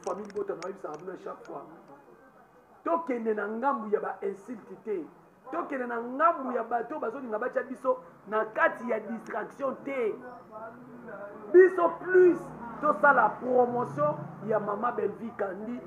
Famille libota nayebisaka bino chaque fois, tokende na ngambu ya ba insulte te, tokende na ngambu ya bato bazolinga batya biso na kati ya distraction te. Biso plus tosala promotion ya mama Bellevue Kandi.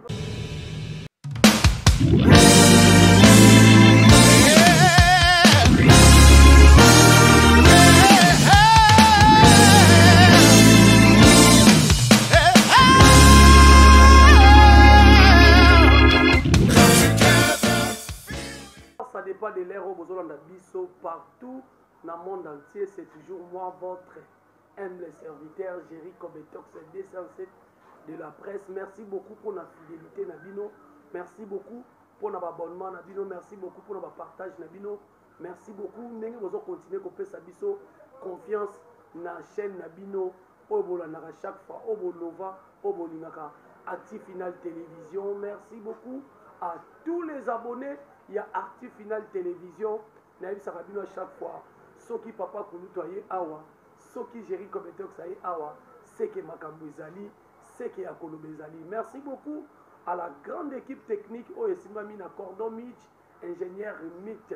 Ça dépend de l'heure où bozolanda biso partout dans le monde entier. C'est toujours moi, votre humble serviteur, Jerry Kobetox 207 de la presse. Merci beaucoup pour la fidélité na bino. Merci beaucoup pour l'abonnement na bino. Merci beaucoup pour le partage na bino. Merci beaucoup. Ndenge bozo continuer kopesa biso confiance na chaîne na bino oyo bolandaka chaque fois, oyo bolova, oyo bolingaka Actu Final Télévision. Merci beaucoup à tous les abonnés ya Actu Final Télévision. Nayebisaka bino à chaque fois, soki papa Kulutu aye awa, soki Jerry Kobetox aye awa, seke makambo ezali, seke ya koloba ezali. Merci beaucoup à la grande équipe technique oyo esimbami na Cordon Mitch, ingénieur Mitch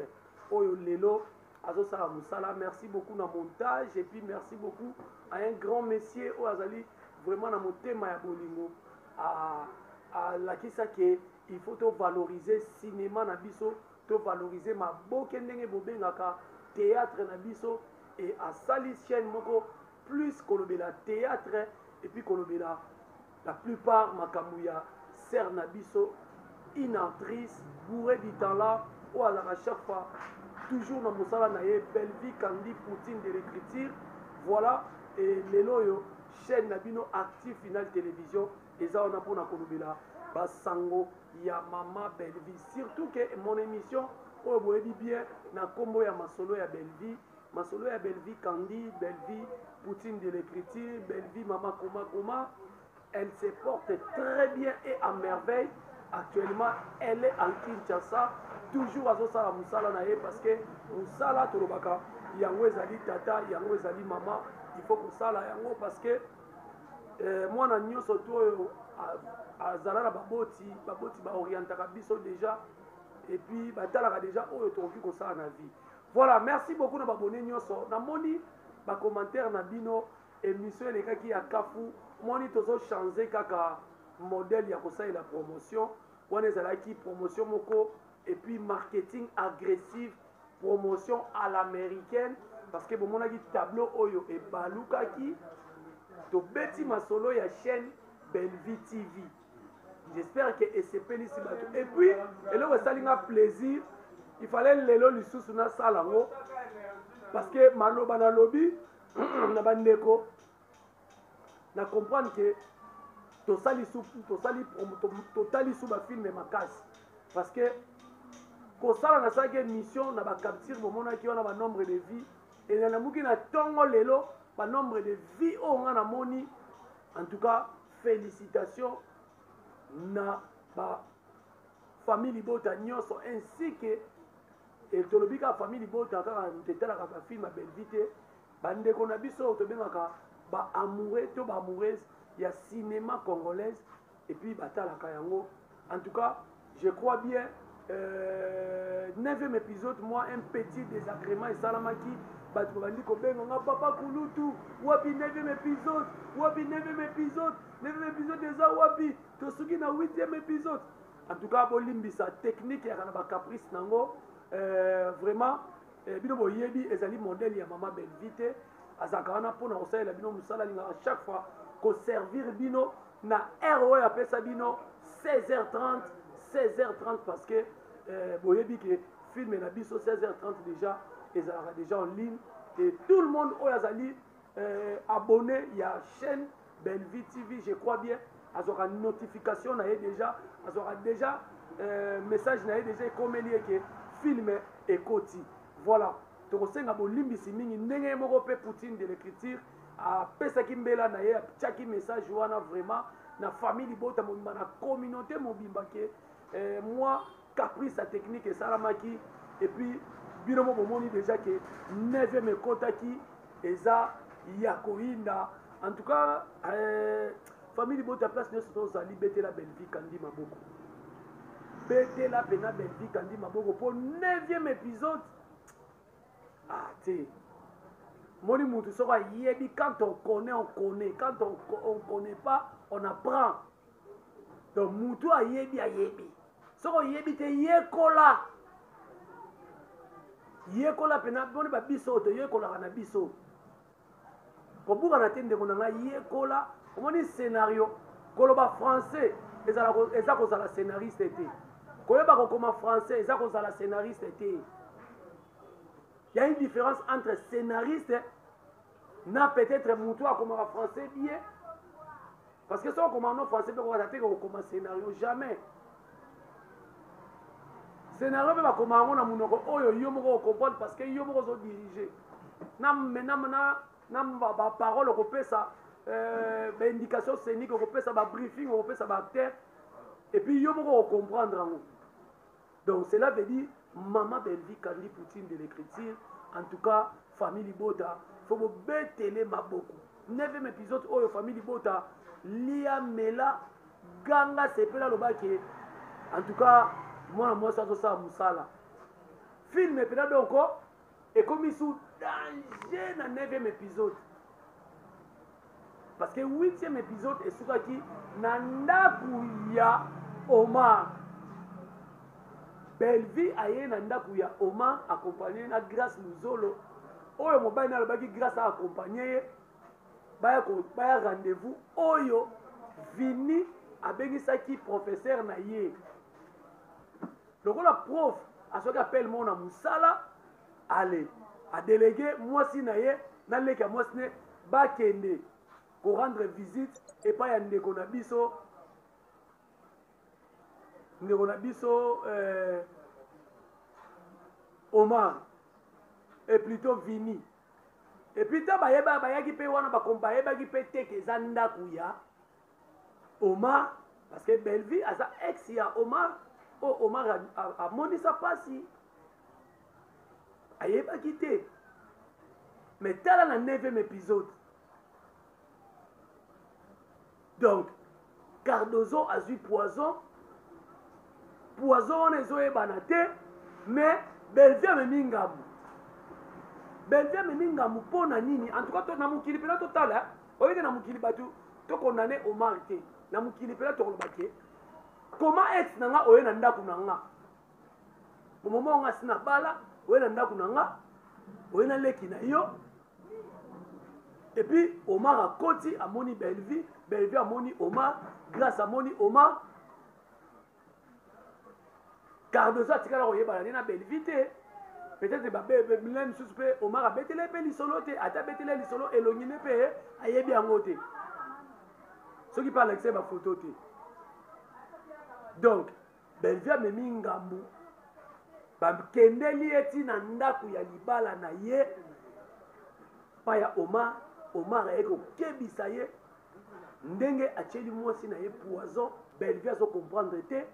oyo lelo azosala mosala. Merci beaucoup na montage, et puis merci beaucoup à un grand monsieur oyo azali vraiment na motema ya bolingo, alakisa ke il faut to valoriser cinéma na biso, to valoriser maboke ndenge bobengaka théâtre na biso, et asali chaîne moko plus kolobela théâtre et puis kolobela la plupart makambo ya sœur na biso, une actrice bourrée du talent oyo azalaka chaque fois toujours na mosala na ye, Bellevue Kandi Poutine de l'écriture. Voilà, et lelo oyo chaîne na bino Actu Final Télévision eza wana mpona kolobela basango ya mama Bellevue, surtout que mon émission oyo boyebi bien na kombo ya masolo ya Bellevue, masolo ya Bellevue Kandi, Bellevue Poutine de l'écriture, Bellevue mama koma koma. Elle se porte très bien et à merveille. Actuellement, elle est en Kinshasa, toujours azosala mosala na ye, parce que mosala tolobaka yango ezali tata, yango ezali mama, il faut kosala yango parce que mwana nyonso to oyo azala na baboti, baboti baorientaka biso déjà, et puis batalaka déjà oyo tokoki kosala na vie. Voilà, merci beaucoup na babone nyonso. Namoni ba commentaire na bino, émission elekaki ya kafu, moni tozo changer kaka modèle ya kosalela promotion. Wana ezalaki promotion moko et puis marketing agressive, promotion à l'américaine, parce que bomonaki tableau oyo ebalukaki, tobeti masolo ya chaîne Bellevue TV. J'espère que esepelisi bato. Et puis eloko esali nga plaisir, il fallait lelo lisusu nasala yango, parce que maloba nalobi na bandeko na comprendre que tosali su, tosali promo, totali su ba film makasi, parce que kosala nasalaki émission na ba capture bomonaki wana ba nombre de vie, et nalamuki na tongo lelo ba nombre de vie oyo nga namoni. En tout cas, félicitations na ba famille libota nyonso, ainsi que et tolobi kaka famille libota kaka etalaka ba film ya Bellevue te, bandeko na biso oyo tobengaka ba amoureux to ba amoureuse ya cinéma congolaise, et puis batalaka yango. En tout cas, je crois bien, 9e épisode, moi un petit désagrément esalamaki, bato babandi kobenga nga papa Kulutu, wapi 9e épisode, wapi 9e épisode, 9e épisode eza wapi, tosuki na 8e épisode. En tout cas, bolimbisa technique yaka na ba caprice nango, vraiment, bino boyebi ezali modèle ya mama Bellevue te, azalaka wana mpona kosalela bino mosala, alingaka chaque fois koservir bino na heure oyo apesa bino 16h30, 16h30, parce que boyebi ke film na biso 16h30 déjà ezalaka déjà en ligne, et tout le monde oyo azali abonné ya chaîne Bellevue TV, je crois bien azwaka notification na ye déjà, azwaka déjà message na ye déjà ekomeli ye ke film ekoti. Voilà, tokosenga bolimbisi mingi ndenge moko pe Poutine de l'écriture apesaki mbela na ye, atiaki message wana vraiment na famille libota mobimba, na communauté mobimba ke moi caprice ya technique esalamaki, et puis bino mo bomoni déjà ke 9e ekotaki eza ya koyinda. En tout cas, Famille libota place nyonso tozali, betela Bellevue Kandi maboko. Betela pena Bellevue Kandi maboko po 9e épisode. Ah te. Moni mutu soko ayebi, quand on connaît, on connaît. Quand on connaît pas, on apprend. Donc mutu ayebi ayebi. Soko oyebi te yekola. Yekola pena boni ba biso toyekolaka na biso. Kobukana te ndeko na ngai, yekola. Omoni scénario, koloba français ezala eza kozala scénariste te. Koyeba kokoma français eza kozala scénariste te. Il y a une différence entre scénariste na peut-être mutu akomaka français bien. Parce que soki okoma no français mpe kokata te kokoma scénario jamais. Scénario mpe bakoma yango na monoko oyo yo moko okomprendre parce que yo moko ozo diriger. Na na na na ba parole okopesa ba indication scénique okopesa ba briefing okopesa ba acteur et puis yo moko okomprendre yango. Donc cela veut dire Maman Bellevue Kandi Poutine de l'écriture, en tout cas famille Libota faut bobetele maboko. 9e épisode oyo famille Libota lia mela ganga sepela lobaki en tout cas mwana mwasi azosala mosala film epena donc ekomi sous danger na 9e épisode parce que 8e épisode esukaki na ndako ya Omar. Bellevue aye na ndako ya Omar accompagné na Grâce Luzolo oyo mobali na alobaki Grâce a accompagné ye baya ko baya rendez-vous oyo Vini abengisaki professeur na ye lokola prof azwaki appel moko na mosala ale adelege mwasi na ye na leki ya mwasi ne bakende ko rendre visite epai ya ndeko na biso ndeko na biso Omar et plutôt Vini. Et puis ta bayeba bayaki pe wana bayebaki pe te ke eza ndako ya Omar parce que Bellevue aza ex ya Omar oyo Omar amonisa pasi ayebaki te. Mais tala na 9e épisode. Donc Cardozo azwi poison, poison wana ezoyebana te, mais Bellevue amemi ngambo. Bellevue amemi ngambo mpo na nini? En tout cas to, na mokili mpena totala, oyeke na mokili bato tokondane Omar te. Na mokili mpena tokoloba ke comment ex na nga oye na ndako na nga momomo nga si na bala oye na ndako na nga oye na leki na yo. Et puis Omar akoti amoni Bellevue, Bellevue amoni Omar, Grâce amoni Omar. Cardozo atikala koyebana nde na Bellevue te. Peut-être ba mila misusu pe Omar abetele pe lisolo te, ata abetele lisolo elongi ne pe ayebi yango te. Soki pe alakisa ba photo te. Donc Bellevue amemi ngambu bakendeli ye ti na ndako ya libala na ye pa ya Omar. Omar aye kokebisa ye ndenge atieli mwasi na ye poison. Bellevue azo comprendre te,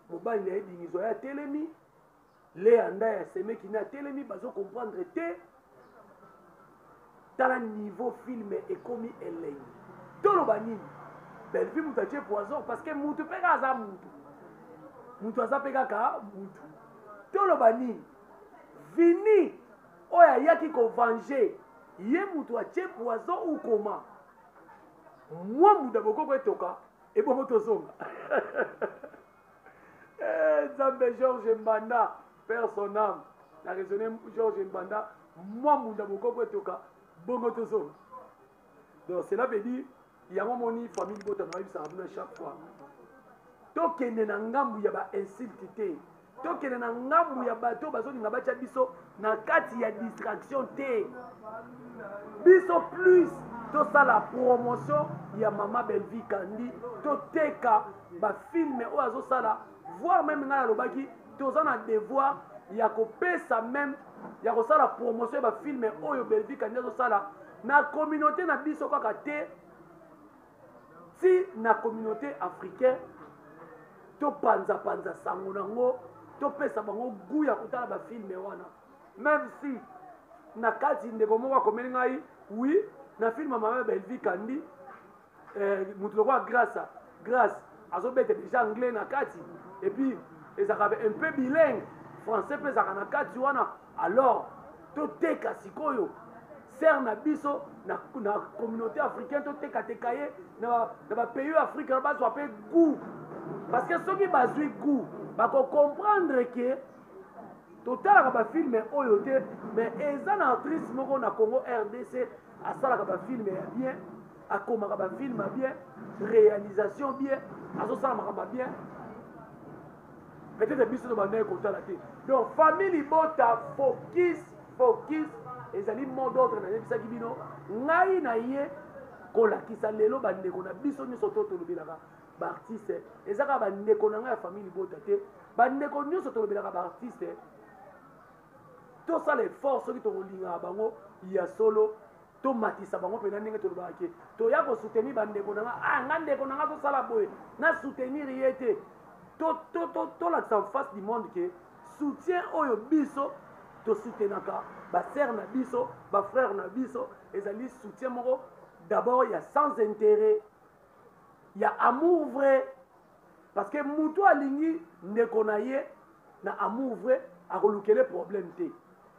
mobali na ye Dingizo ya telemi, Lea Ndaya semeki na telemi, bazo comprendre te. Tala niveau film ekomi elengi. Toloba nini? Bellevue mutu atie poison parce que mutu pe kaka aza mutu. Mutu aza pe kaka mutu. Toloba nini? Vini oyo ayaki ko venger ye mutu atie poison ou comment? Mwa mutu abokoko etoka ebongo tozonga. Nzambe Georges Mbanda, père son âme. Na raisonner Georges Mbanda, mwa munda bokoko etoka bongo tozonga. Donc cela veut dire yango moni famille bota na yebisaka bino chaque fois. Tokende na ngambu ya ba insulte te. Tokende na ngambu ya bato bazolinga batia biso na kati ya distraction te. Biso plus tosala promotion ya Mama Bellevue Kandi, toteka ba filme oyo azosala, voire même ngai nalobaki toza na devoir ya kopesa même ya kosala promotion ya ba filme oyo Bellevue Kandi azosala na communauté na biso kaka te, ti na communauté africaine. Topanza-panza sango nango, topesa bango goût ya kotala ba filme wana. Même si na kati ndeko moko akomeli ngai oui na film ya Mama Bellevue Kandi, Eh, moto lokola Grâce, Grâce azobeta déjà anglais na kati, et puis ezalaka un peu bilingue, français mpe ezalaka na kati wana. Alors toteka sikoyo sere na biso na communauté africaine, totekateka ye na bapays africain, bazwa mpe goût, parce que soki bazwi goût, bakocomprendre ke totalaka bafilme oyo te. Mais eza na actrice moko na Congo RDC asalaka bafilme ya bien, akomaka bafilme ya bien, réalisation bien, azosala makambo ya bien. Peut-être biso tobandaki kotala te. Donc famille libota, focus, focus. Ezali mot d'ordre nayebisaki bino. Ngai na ye kolakisa lelo bandeko na biso nyonso to tolobelaka baartiste, eza kaka bandeko na ngai ya famille libota te, bandeko nyonso tolobelaka baartiste, tosala effort. Soki tokolingaka bango ya solo, tomatisa bango mpena. Ndenge tolobaka ke toya kosoutenir bandeko na nga, ah, nga ndeko na nga tosala boye, na soutenir ye te, tolakisa en face du monde ke soutien oyo biso tosoutenaka basœur na biso, bafrère na biso, ezali soutien moko d'abord ya sans intérêt, ya amour vrai, parce que moto alingi ndeko na ye na amour vrai akolukele problème te.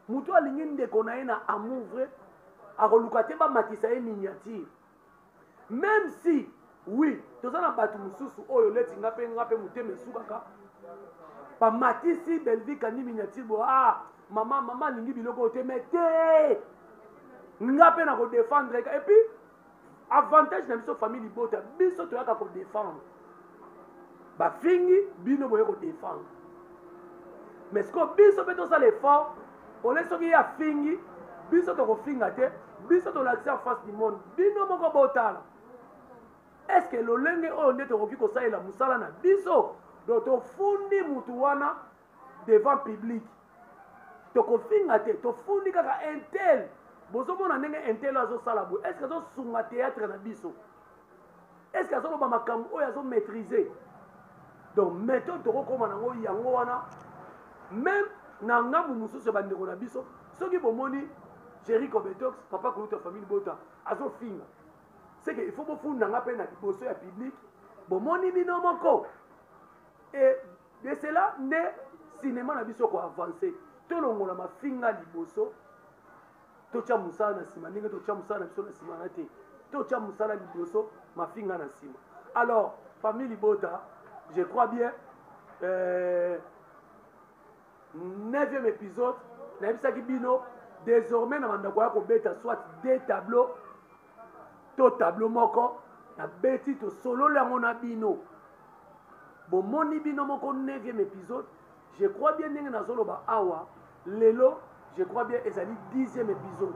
Moto alingi ndeko na ye na amour vrai akoluka te bamatisa ye miniature. Même si oui, toza na bato mosusu oyo leti nga mpe, nga mpe motema esukaka, bamatisi Belvi Kandi miniature bo, ah, mama, mama alingi biloko oyo te, mais te, nga mpe na kodéfendre. Et puis avantage na biso famille libota, biso toyaka kodéfendre. Bafingi bino, boye kodéfendre, mais sikoyo biso mpe tosala effort ole. Soki ye afingi biso, tokofinga te. Biso tolakisi en face du monde, bino moko botala est ce que lolenge oyo nde tokoki kosalela mosala na biso. Donc tofundi mutu wana devant public, tokofinga te, tofundi kaka intel. Bozomona ndenge intel azosala boye, est ce que azosunga théâtre na biso? Est ce que azoloba makambo oyo azomaîtrise? Donc méthode tokokóma nango yango wana. Même na ngambu mosusu ya bandeko na biso, soki bomoni Jerry Cobetox, papa kulutu ya famille bota, azofinga, c'est que il faut bofunda nga mpe na liboso ya public, bomoni bino moko. Et de cela nde cinéma na biso koavance. Tolongola mafinga liboso, totya mosala na nsima. Ndenge totya mosala na biso na nsima na te, totya mosala liboso, mafinga na nsima. Alors famille libota, je crois bien, neuvième épisode, nayebisaki bino désormais na bandako ya kobeta soit deux tableau to tableau moko. Nabeti, tosololi yango na bino, bomoni bino moko neuvième épisode. Je crois bien, ndenge nazoloba awa lelo, je crois bien ezali 10e épisode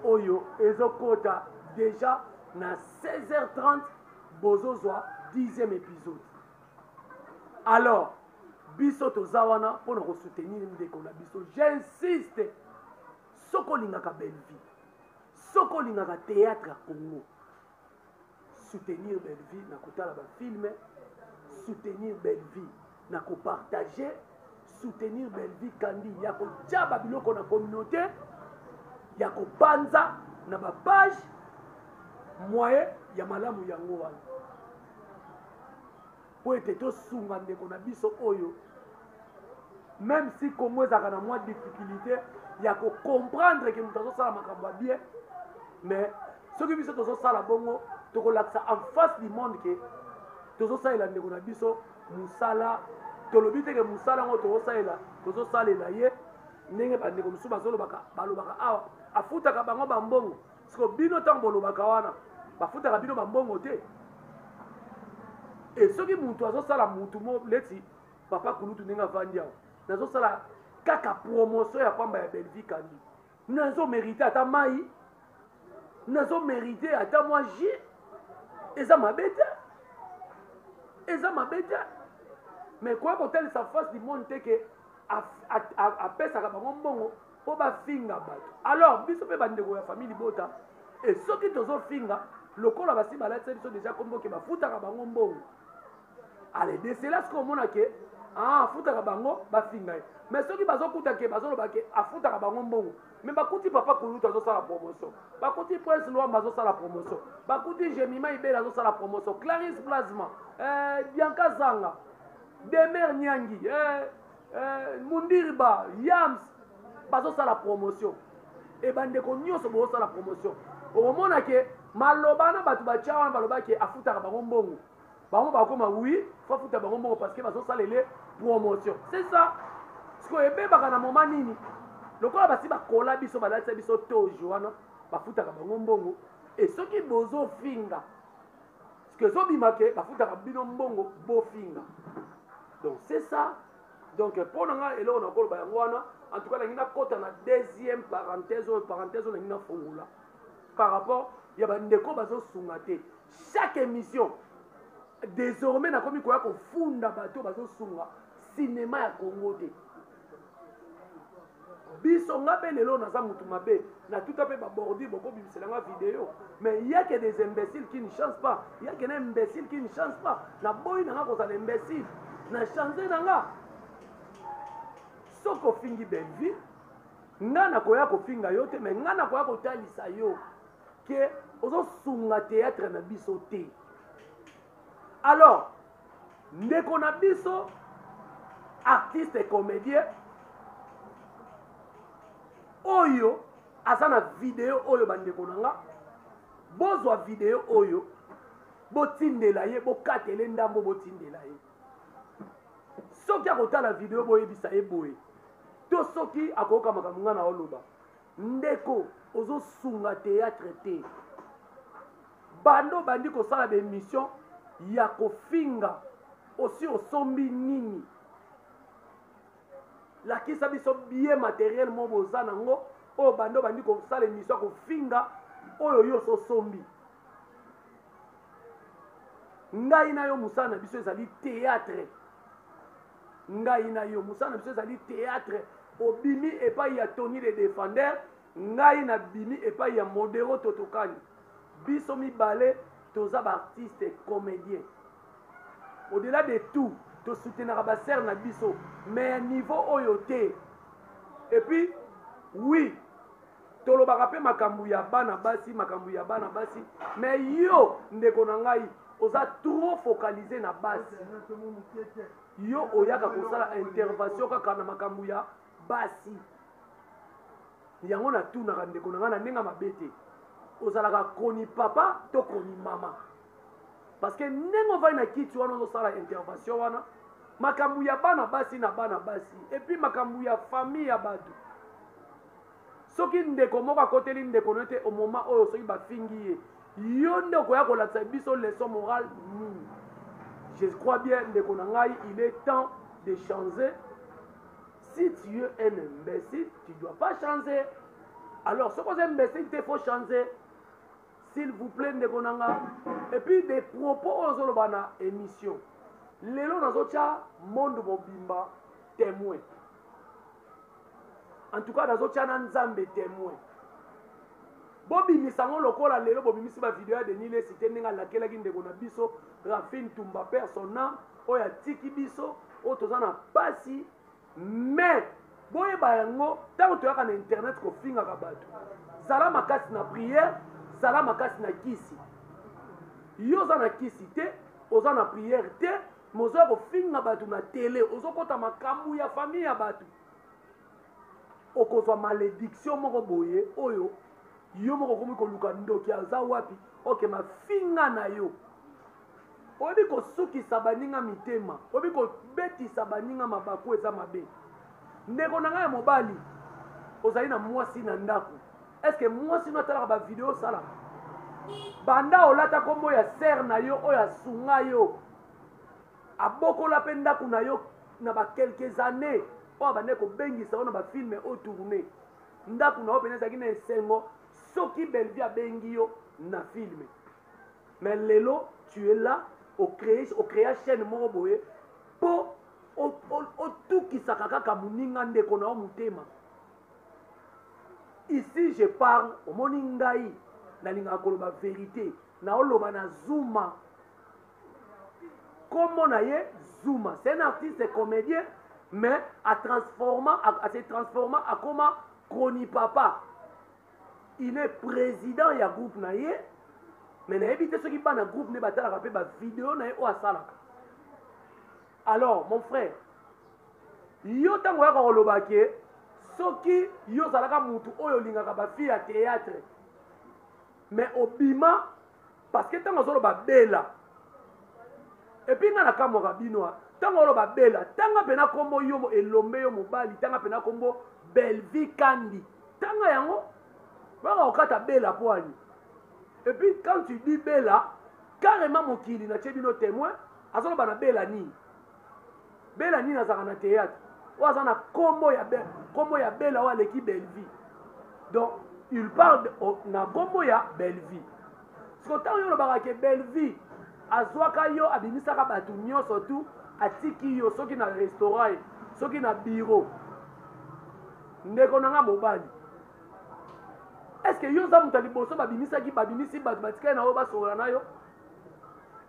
oyo ezokota déjà na 16h30, bozozwa 10e épisode. Alors biso toza wana mpona kosoutenir ndeko na biso. J'insiste, soki olingaka Bellevie, soki olingaka théâtre ya Congo, soutenir Bellevie na kotala bafilme, soutenir Bellevie na kopartage, soutenir Bellevie Kandi ya kotia babiloko na communauté, ya kopanza na bapage. Moyen ya malamu yango wana mpo ete tosunga ndeko na biso oyo. Même si Congo ezalaka na mwa difficulté ya kocomprendre ke moto azosala makambo ya bien, mais soki biso tozosala bongo, tokolakisa en face du monde ke tozosalela ndeko na biso mosala. Tolobi te ke mosala yango tozosalela, tozosalela ye ndenge bandeko mosusu bazolobaka, balobaka awa afutaka bango bambongo. Siko bino ntango bolobaka wana, bafutaka bino bambongo te. E soki mutu azosala, mutu mo leti papa kulutu ndenge avandi awa, nazosala kaka promotion ya pamba ya Bellevie Kandi, nazomérite ata mai, nazomérite ata mwa jus. Eza mabe te, eza mabe te, mais koya kotalisa face du monde te ke apesaka bango mbongo mpo bafinga bato. Alors biso mpe bandeko ya famille libota, e soki tozofinga lokola basi balatisa biso déjà kombo ke bafutaka bango mbongo, ale de cela soki omona ke, ah, afutaka bango bafinga ye. Mais soki bazokuta ke bazoloba ke afutaka bango mbongo, Mais bakuti papa kulutu azosala promotion, bakuti Prince Lwamba azosala promotion, bakuti Jemima Ibele azosala promotion, Clarisse Plasma, Bianca Zanga, Demer Nyangi, Mundiriba Yams bazosala promotion. E bandeko nyonso bozosala promotion, okomona ke maloba na bato batya wana, baloba ke afutaka bango mbongo, bango bakoma oui, faut afuta bango mbongo parce que bazosalele promotion. C'est ça. Sikoyo ebebaka na moma nini? Lokola basi bakola biso, balatisa biso toge wana, bafutaka bango mbongo. E soki bozofinga, ce ezobima ke bafutaka bino mbongo bofinga. Donc c'est ça. Donc mpo na ngai, eloko nakoloba yango wana. En tout cas, nalingi nakɔta na deuxième parenthèse oyo, parenthèse oyo nalingi nafongola par rapport ya bandeko bazosunga te. Chaque émission désormais, nakomi koya kofunda bato bazosunga cinéma ya Congo te. Biso, nga mpe lelo naza motu mabe, natuta mpe babordure, bokobimisela nga video. Mais y a que des imbéciles qui ne changent pas, y a que na imbécile qui ne change pas. Naboyi na nga kozala imbécile, na change na nga. Soki ofingi Belleville, nga nakoya kofinga yo te, mais nga nakoya kotalisa yo ke ozosunga théâtre na biso te. Alors ndeko na biso artiste et comédien oyo aza na video oyo, bandeko na nga, bozwa video oyo, botindela ye, bokatele ndambo, botindela ye. Soki akotala video, boyebisa ye boye, to soki akoyoka makambo nga na oloba: ndeko, ozosunga théâtre te. Bando bandi kosala baémission ya kofinga, osi osombi nini? Lakisa biso bien matériel mo boza nango oyo bando bandi kosala émission ya kofinga, oyo yo osombi. Ngai na yo, mosala na biso ezali théâtre. Ngai na yo, mosala na biso ezali théâtre. Obimi epai ya Tony le Défendeur, ngai nabimi epai ya Modero Totokani. Biso mibale toza baartiste comédien. Au-delà de tout, tosoutenaka basere na biso, mais ya niveau oyo te. Et puis oui, tolobaka mpe makambo ya bana basi, makambo ya bana basi, mais yo ndeko na ngai, oza trop focalisé na basi. Yo oyaka kosala intervention kaka na makambo ya basi. Yango natunaka ndeko na ngai na ndenge mabe te, ozalaka koni papa to koni mama? Parce que ndenge ovandi na kiti wana, ozosala intervention wana, makambo ya bana basi na bana basi, et puis makambo ya famille ya bato. Soki ndeko moko akoteli ndeko no te, au moment oyo soki bafingi ye, yo nde okoya kolakisa biso leçon morale nini? Je crois bien, ndeko na ngai, il est temps de changer. Si tu es un imbécile, tu dois pas changer. Alors soki oza imbécile te, faut changer, s'il vous plaît, ndeko na nga. Et puis des propos oyo ozoloba na émission lelo, nazotya monde mobimba témoin. En tout cas, nazotya na Nzambe témoin. Bobimisa yango lokola lelo bobimisi bavideo ya Denis Lesi te, ndenge alakelaki ndeko na biso Rafine Tumba, père son âme, oyo atiki biso, oyo toza na pasi. Mais boyeba yango, ntango toyaka na internet kofingaka bato, zala makasi na prière, zala makasi na kisi. Yo oza na kisi te, oza na prière te, mais ozoya kofinga bato na tele, ozokɔta makambo ya famille ya bato. Okozwa malédiction moko boye oyo yo moko okomi koluka ndoki aza wapi. Oke mafinga na yo, oyebi kosukisa baninga mitema, oyebi kobetisa baninga mabaku, eza mabe. Ndeko na ngai ya mobali, ozali na mwasi na ndako, est-ce mwasi no atalaka bavideo osalaka? Banda olata nkombo ya sere na yo oyo asunga yo, abokola mpe ndako na yo na baquelques années oyo abandaki kobengisa yo na bafilme oyo tourne, ndako na yo pene ezalaki na esengo soki Bellevie abengi yo na filme. Mais lelo tu es là, ocréa chaîne moko boye mpo otukisaka kaka moninga ndeko na yo motema. Ici je parle, omoni ngai nalingaka koloba vérité. Naoloba na Zuma, kombo na ye Zuma, c'est un artiste comédien, mais atransforma, ase transforma, akoma. Chroni Papa. Il est président ya groupe na ye, mais nayebi te soki bana groupe nde batalaka mpe ba video na ye oyo asalaka. Alors mon frère, yo ntango oyaka koloba ke soki yo ozalaka mutu oyo olingaka ba fille ya théâtre, mais obima parce que ntango azoloba bela, epuis ngai nakamwaka bino ntango oloba bela, tanga mpena nkombo yo elombe yo mobali, tanga mpena nkombo Bellevue Kandi, tanga yango baka kokata bela po ani. Et puis quand tu dis bela, carrément mokili na tie bino témoin, azoloba na bela nini? Bela nini azalaka na théâtre? Oyo aza na kombo ya be, kombo ya bela oyo aleki Bellevue. Donc il parle na kombo ya Bellevue. Siko ntango yo olobaka ke Bellevue azwaka yo, abimisaka bato nyonso tu, atiki yo soki na restaurant, soki na bureau. Ndeko na nga mobali, est-ce que yo oza moto ya liboso babimisaki, babimisi bato batikali na oyo basolola na yo?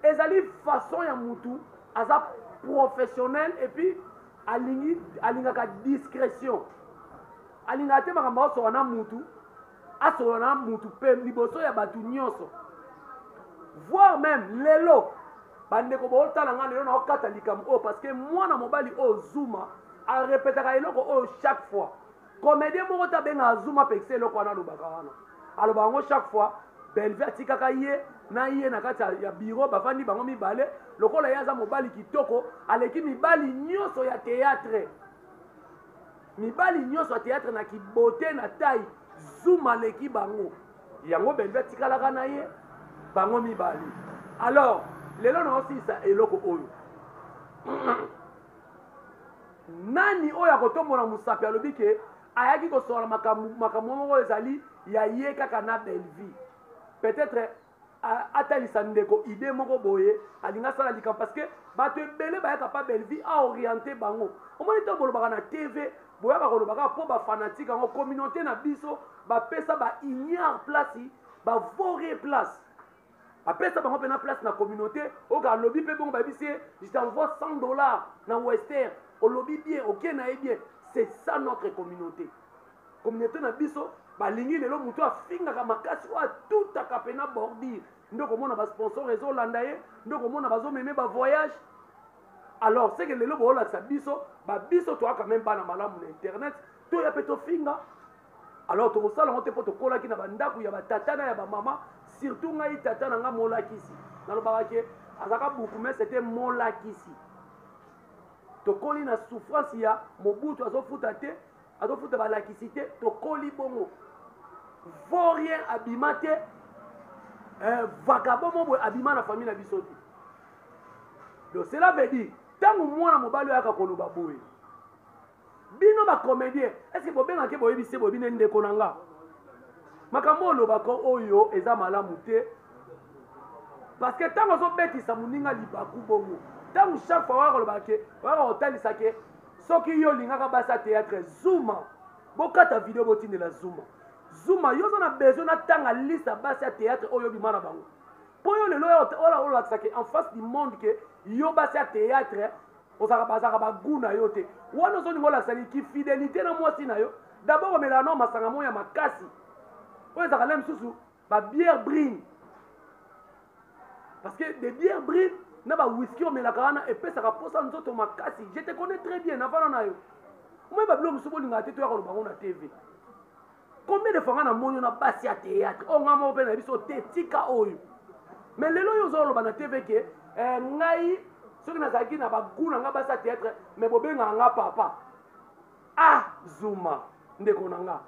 Ezali façon ya mutu aza professionnel et puis alingi, alingaka discrétion, alingaka te makambo asola na mutu, asola na mutu pe liboso ya bato nyonso, voire même lelo bandeko bootala nga lelo naokata likambo oyo parce que mwana mobali oyo Zuma arepetaka eloko oyo chaque fois. Comédien moko te abengaka Zuma apekisa eloko wana, alobaka wana, alobaka yango chaque fois. Bellevue atikaka ye na ye na kati ya bureau, bavandi bango mibale, lokola ye aza mobali kitoko, aleki mibali nyonso ya théâtre, mibali nyonso ya théâtre na kibote na taille, Zuma aleki bango. Yango Bellevue atikalaka na ye bango mibale. Alors lelo naosilisa eloko oyo, nani oyo akotombola mosapi alobi ke ayaki kosola makambo moko ezali ya ye kaka na Bellevue, peut-être atalisa ndeko idée moko boye, alingi asala likambo parce que bato ebele bayaka pa Bellevue aoriente bango. Omoni ntango bolobaka na TV, boyaka koloba kaka mpo bafanatike yango, communauté na biso bapesa ba ignare place, ba vaurien place, bapesa bango mpena place na communauté. Oyo alobi mpe bongo bayebisi ye, je t'envoie 100 $ na Western, olobi bien, oke na ye bien. C'est ça notre communauté. Communauté na biso balingi lelo moto afingaka makasi, oyo atutaka mpena bordure, nde komona basponsor ezolanda ye, nde komona bazomeme bavoyage. Alors c'est que lelo boolakisa biso babiso toyaka même bana malamu na internet, toya mpe tofinga. Alors tokosala yango te mpo tokolaki na bandako ya batata na ya bamama, surtout ngai tata na nga molakisi, nalobaka ke azalaka bourgmestre te, molakisi. Tokoli na souffrance ya Mobutu, azofuta te, azofuta balakisi te, tokoli bongo. Vaurien abima te, vagabond mo boye abima na famille na biso te. Donc cela veut dire ntango mwana mobali oyo ayaka koloba boye, bino bacomédien, est ce que bobengaki, boyebisi boyebi ne ndeko na nga makambo olobaka oyo eza malamu te? Parce que ntango ozobetisa moninga libaku bongo, ntango chaque fois oyaka koloba ke, oyaka kotalisa ke soki yo olingaka basi ya théâtre, Zuma, bokata video botindela Zuma. Zuma, yo oza na besoin natanga liste ya basi ya théâtre oyo obima na bango, mpo yo lelo oyo olakisa ke en face du monde ke yo basi ya théâtre ozalaka bazalaka bagu na yo te. Wana ozolinga olakisa nini? Fidélité na mwasi na yo. D'abord omelaka nao masanga moko ya makasi oyo ezalaka na misusu babière brune, parce que des bières brune na ba whisky omelaka wana epesaka mposa nzoto makasi. Je te connais très bien, navanda na yo, omoi babilo mosusu bolingaka te toyaka koloba ngo na TV. Combien de fois nga namoni yo na basi ya théâtre oyo nga moko mpe na biso te tika oyo? Mais lelo oyo ozoloba na TV ke ngai soki nazalaki na bagu na nga basi ya théâtre, mais bobengaka nga papa. Ah Zuma, ndeko na nga,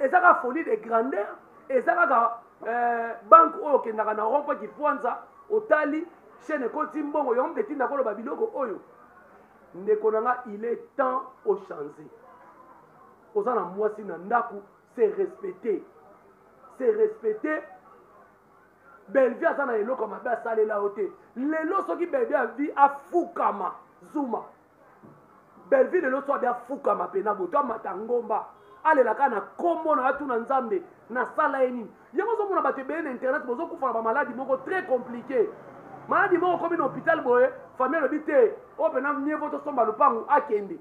eza kaka folie de grandeur, eza kaka banque oyo okendaka na rond point Kipwanza, otali chaîne ekoti mbongo yango mpe etinda koloba biloko oyo. Ndeko na nga, il est temps ochanger. Oza na mwasi na ndako, c'est respecté, c'est respecté. Bellevue aza na eloko mabe asalela yo te. Lelo soki Bellevue avi afukama, Zuma, Bellevue lelo so abi afukama mpena boto amata ngomba, alelaka na kombo na atuna Nzambe nasala ye nini. Yango ozomona bato ebele na internet bozokufa na bamaladi moko très compliqué, maladi moko okomi na hôpital boye, famille alobi te, oyo mpena mieux vaut tosomba lopangu akende.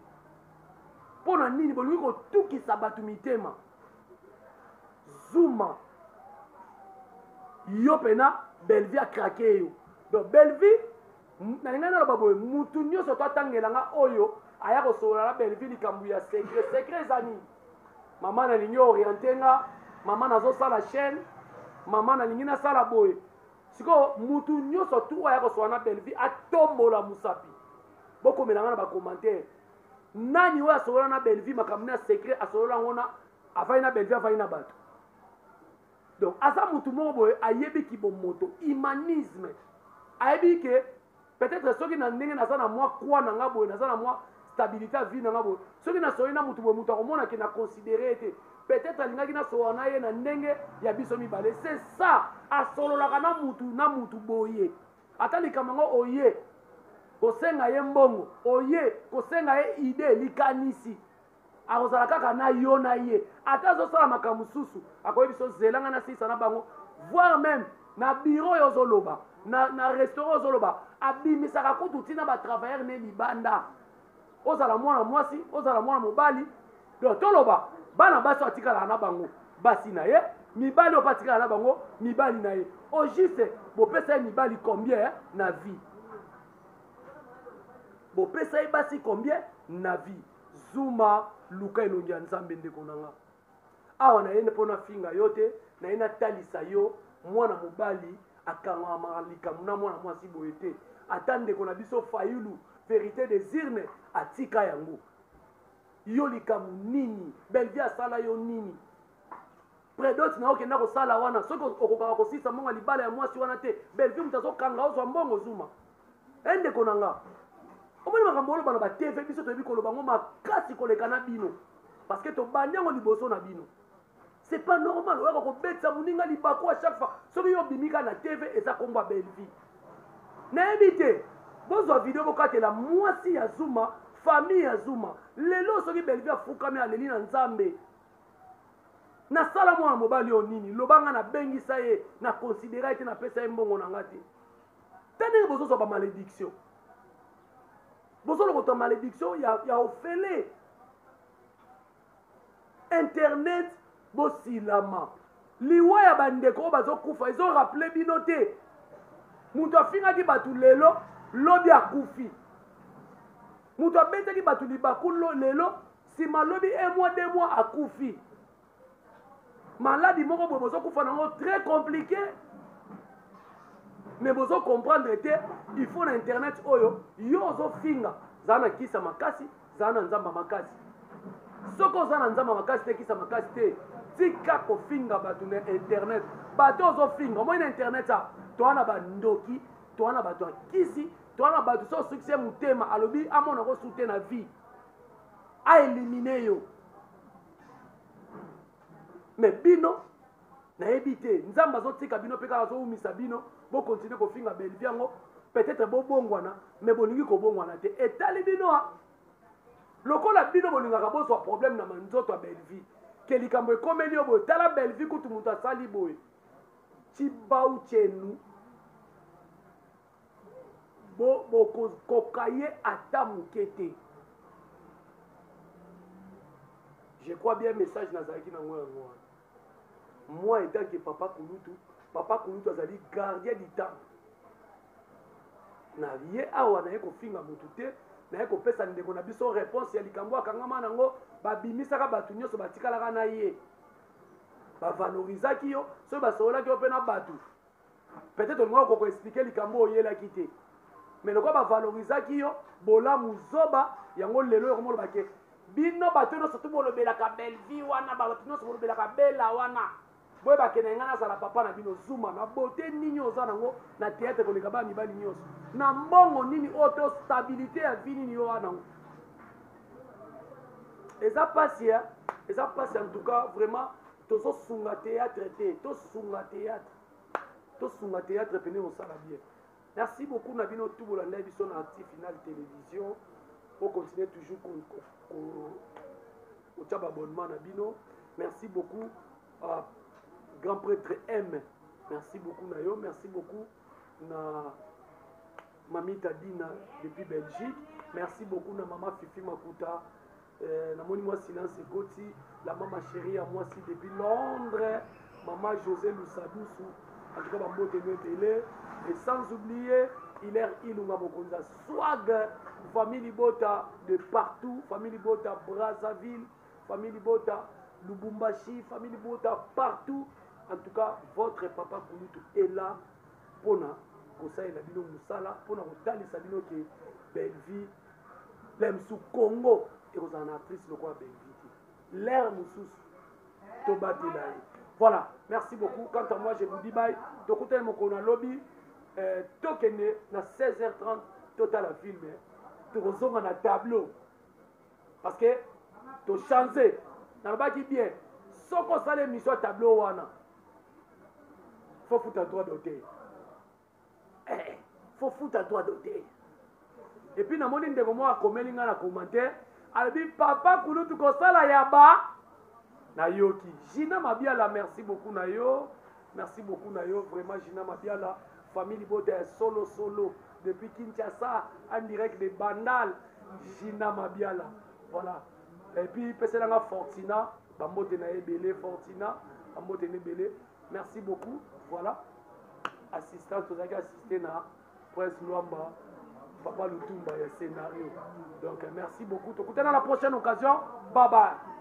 Mpo na nini bolingi kotukisa bato mitema? Zuma, yo pena Bellevue a craquer yo. Donc Bellevue, nalingai naloba boye, mutu nyonso to atangela nga oyo aya kosolola na Bellevue likambo ya secret. Secret eza nini? Mama nalingi orienter nga, mama nazosala chaîne, mama nalingi nasala boye. Sikoyo mutu nyonso tu oyo aya kosolola na Bellevue atombola mosapi. Bokomela nga na ba commentaire. Nani oyo asolola na Bellevue makambo na secret, asolola yango na avandi na Bellevue, avandi na bato. Donc aza mutu moko boye ayebi kibomoto, humanisme. Ayebi ke peut-être soki na ndenge naza na mwa kwa na nga boye, naza na mwa stabilité ya vie na nga boye, soki nasoli na mutu boye, mutu akomona ke na considérer ye te. Peut-être alingaki nasolola na ye na ndenge ya biso mibale. C'est ça, asololaka na mutu na mutu boye. Ata likambo yango oye kosenga ye mbongo, oye kosenga ye idée, likanisi, akozala kaka na yo na ye. Ata azosala makambo mosusu, akoyebi biso zela nga nasilisa na bango, voire même na bureau oyo ozoloba, na restaurant ozoloba, abimisaka kutu ntina ba travailleur ne libanda. Ozala mwana mwasi, ozala mwana mobali, donc toloba bana basi oyo atikalaka na bango basi na ye, mibali oyo mpe atikalaka na bango mibali na ye. Au juste bopesa ye mibali combien na vie? Bopesa ye basi combien na vie? Zuma, luka elongi ya Nzambe ndeko na nga. Awa na ye mpo nafinga yo te, na ye natalisa yo mwana mobali akangamaka likambo na mwana mwasi boye te. Ata ndeko na biso Fayulu, vérité des urnes, atika yango. Yo likambo nini? Bellevue asala yo nini? Predot na okenda kosala wana, soki okokaka kosisa mbongo ya libala ya mwasi wana te, Bellevue moto azokanga ozwa mbongo. Zuma, e ndeko na nga, omoni makambo oloba na ba TV, biso toyebi koloba yango makasi koleka na bino, parce que tobandi yango liboso na bino. C'est pas normal oyaka kobetisa moninga libaku à chaque fois. Soki yo obimi kaka na TV, eza kombo ya Bellevue. Nayebi te, bozwa video bokatela mwasi ya Zuma, famille ya Zuma. Lelo soki Bellevue afukami aleli na Nzambe, nasala mwana mobali oyo nini? Loba nga nabengisa ye, na considera ye te, napesa ye mbongo na nga te. Ta ndenge bozozwa ba malédiction, bozolokota malédiction ya ofele. Internet bosilama, liwa ya bandeko oyo bazokufa ezorappele bino te. Moto afingaki bato lelo, lobi akufi. Moto abetaki bato libaku lelo, nsima lobi 1 mois 2 mois akufi. Maladi moko boye bozokufa nango très compliqué, mais bozo comprendre te. Il faut na internet oyo yo ozofinga, zala na kisa makasi, zala na nzamba makasi. Soki oza na nzamba makasi te, kisa makasi te, tika kofinga bato na internet. Bato ozofinga omoi na internet, a toa na bandoki, toa na bato ya kisi, toa na bato so osukisi ye motema, alobi amona ko sute na vie, aélimine yo. Mais bino nayebi te, Nzambe azotika bino mpe kaka azowumisa bino bokontinue kofinga Bellevue yango. Peut-être bobongwana, mais bolingi kobongwana te. Etali bino a lokola bino bolingaka bozwa problème na manzoto ya Bellevue, ke likambo ekomeli yo boye, tala Bellevue kutu moto asali boye. Tshibau chenu bokokoka ye ata moke te. Je crois bien message nazalaki nango yango wana. Moi étant que papa Kulutu, papa Kulutu azali gardien du temple na ye awa, naye kofinga motu te, naye kopesa ndeko na biso réponse ya likambo akangama nango. Babimisaka bato nyonso batikalaka na ye, bavalorizaki yo, soki basololaki yo mpe na bato, peut-être olingaka kokoexpliquer likambo oyelaki te, mais lokola bavalorizaki yo bolamu zoba yango, lelo yokomoloba ke bino bato nyonso tu bolobelaka Bellevue wana, bato nyonso bolobelaka Bela wana, boyebake na ngai nazala papa na bino. Zuma, na beauté nini oza nango na théâtre koleka bana mibali nyonso? Na mbongo nini oyo to stabilité ya vie nini yo wana? Eza pasi, eza pasi. En tout cas vraiment tozosunga théâtre te, tosunga théâtre, tosunga théâtre pene kosala bien. Merci beaucoup na bino tu bolanda biso na Active Final Télévision. Ocontinue toujours kotia baabonnement na bino. Merci beaucoup à grand prêtre M, merci beaucoup na yo. Merci beaucoup na Mamita Dina depuis Belgique. Merci beaucoup na mama Fifi Makuta. Euh, namoni mwa silence ekoti la mama chérie ya mwasi depuis Londres mama José Lusadusu en tout cas bambote no ebele et sans oublier Hilaire Ilunga mokonzi ya swag famille libota de partout famille libota Brazzaville famille libota Lubumbashi famille libota partout en tout cas votre papa Kulutu est là mpona kosalela bino mosala mpona kotalisa bino ke Bellevue lemsu Congo ekozala na actrice lokola Bellevue te l'air mosusu tobatela ye voilà merci beaucoup quant à moi je vous dis bye tokutani mokolo na lobi euh, tokende na 16h30 totala film tokozonga na tableau parce que tochange nalobaki bien soki osala émission ya tableau wana faut futa droit d'auteur eh, faut futa droit d'auteur et puis namoni ndeko moko akomeli ngai na commentaire alobi papa kulutu kosala ya ba nayoki gina mabiala merci beaucoup na yo merci beaucoup na yo vraiment gina mabiala famille libota ya solo solo depuis kinshasa en direct de bandal gina mabiala voilà et puis peselanga fortina bambote na ye ebele fortina bambote na ebele merci beaucoup voilà assistance tozalaki assiste na prince luamba papa lutumba ya scénario donc merci beaucoup tokutana la prochaine occasion bye bye.